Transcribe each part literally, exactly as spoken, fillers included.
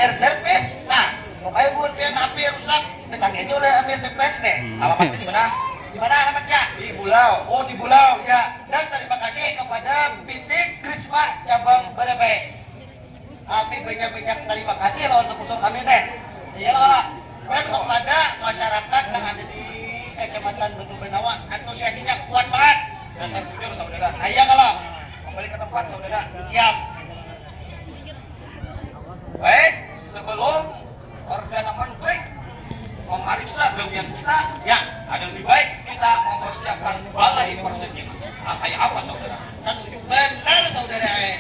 Air Service. Nah, pokoknya buat pian H P rusak, ditanggih aja oleh Amir Service nih. Hmm. Alamatnya di mana? Di mana alamatnya? Di Bulau. Oh, di Bulau, ya. Dan terima kasih kepada P T Krisma Cabang Berepe. Kami banyak-banyak terima kasih lawan sponsor kami nih. Iya lah. Dan kepada masyarakat yang ada di Kecamatan Batu Benawa, antusiasinya kuat banget. Dasar bujur, saudara. Ayo kalau kembali ke tempat, saudara. Siap. Baik, sebelum Perdana Menteri memeriksa gawian kita, ya, ada lebih baik kita mempersiapkan balai persegi. Nah, kayak apa, saudara? Setuju benar, saudara. Eh.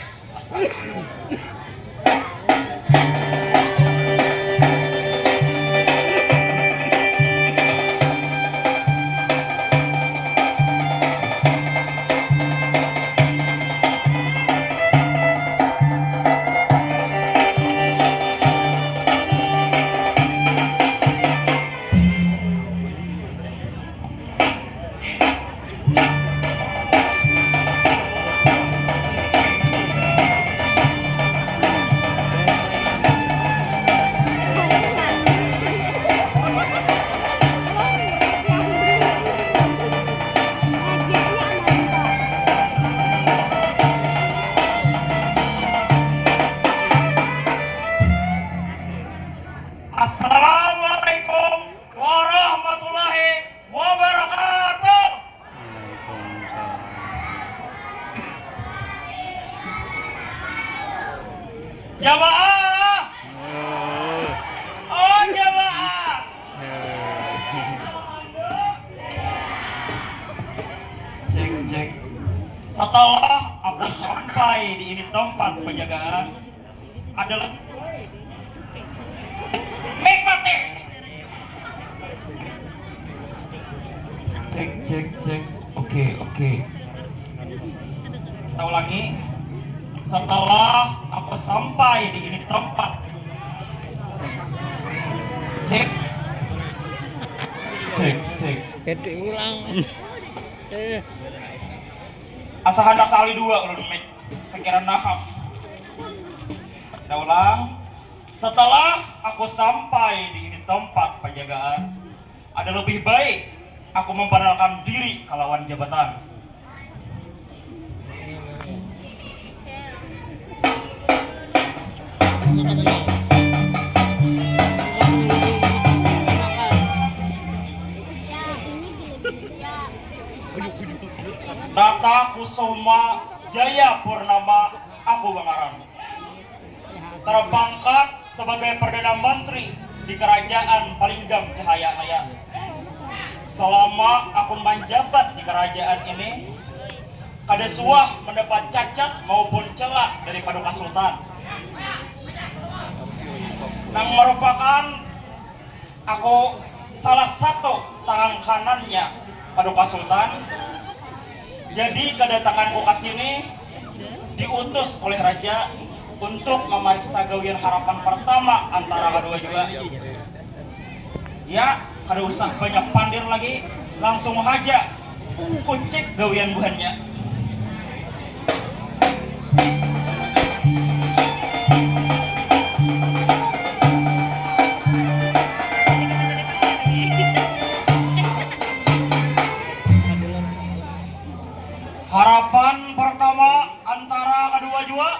Assalamualaikum warahmatullahi wabarakatuh. Jamaah. Oh, jamaah. Cek, cek. Setelah aku sampai di ini tempat penjagaan, adalah mic mati. Cek, cek, cek. Oke, oke. Kita ulangi. Setelah aku sampai di ini tempat. Cek. Cek, cek. Jadi ulang. Eh. Asa handak sali dua ulun mic. Sekira nahap. Kita ulang. Setelah aku sampai di ini tempat penjagaan, ada lebih baik aku memperkenalkan diri kalawan jabatan. Nata Kusuma Jaya Purnama aku bangaran. Terpangkat sebagai Perdana Menteri di Kerajaan Palinggang Cahaya Naya. Selama aku menjabat di kerajaan ini, kada suah mendapat cacat maupun celah dari Paduka Sultan. Nang merupakan aku salah satu tangan kanannya Paduka Sultan. Jadi kedatanganku ke sini diutus oleh raja untuk memeriksa gawian harapan pertama antara kedua juga. Ya, kada usah banyak pandir lagi, langsung haja kucik gawian buhannya. Harapan pertama antara kedua jua.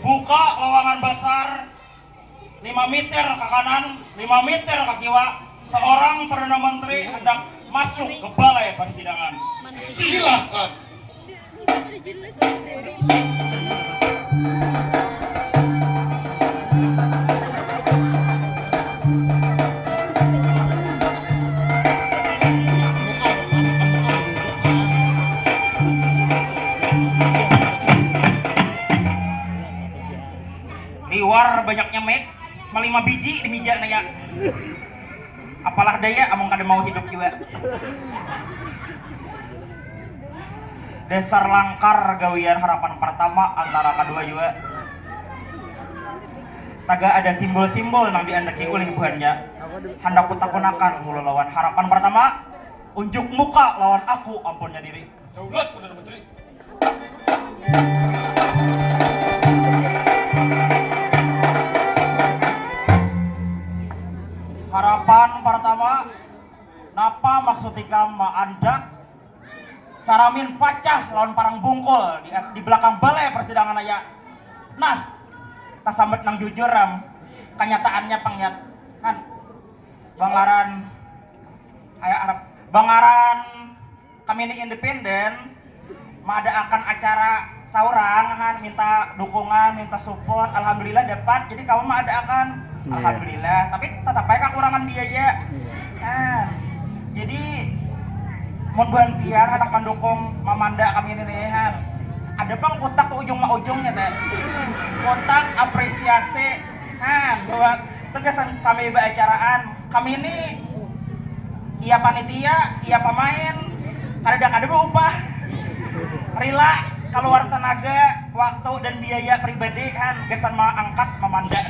Buka lawangan besar lima meter ke kanan, lima meter ke kiwa, seorang Perdana Menteri hendak masuk ke balai persidangan. Silakan. Liwar banyaknya mic, malima biji di mija naya. Apalah daya, amang kada mau hidup jua. Dasar langkar gawian harapan pertama antara kedua jua. Taga ada simbol-simbol nang diandaki ulih buhannya. Handak kutakunakan hulu lawan harapan pertama, unjuk muka lawan aku ampunnya diri. Daulat Perdana Menteri. Handak caramin pacah lawan parang bungkul di, di belakang balai persidangan aya. Nah, tasambat nang jujur am, kenyataannya pang yat. Kan bangaran aya arab bangaran kami ini independen, maadaakan acara saurang han, minta dukungan, minta support, alhamdulillah dapat, jadi kawa maadaakan. Iya. Alhamdulillah, tapi tetap aja kekurangan biaya. Iya. Nah, jadi mun buhan pian handak mandukung mamanda kami ini nih han, ada pang kutak ke ujung ma ujungnya teh, kutak apresiasi han, coba tegasan kami baacaraan kami ini iya panitia, iya pamain, kadada kada baupah, rila kaluar tanaga, waktu dan biaya pribadi han gasan maangkat mamanda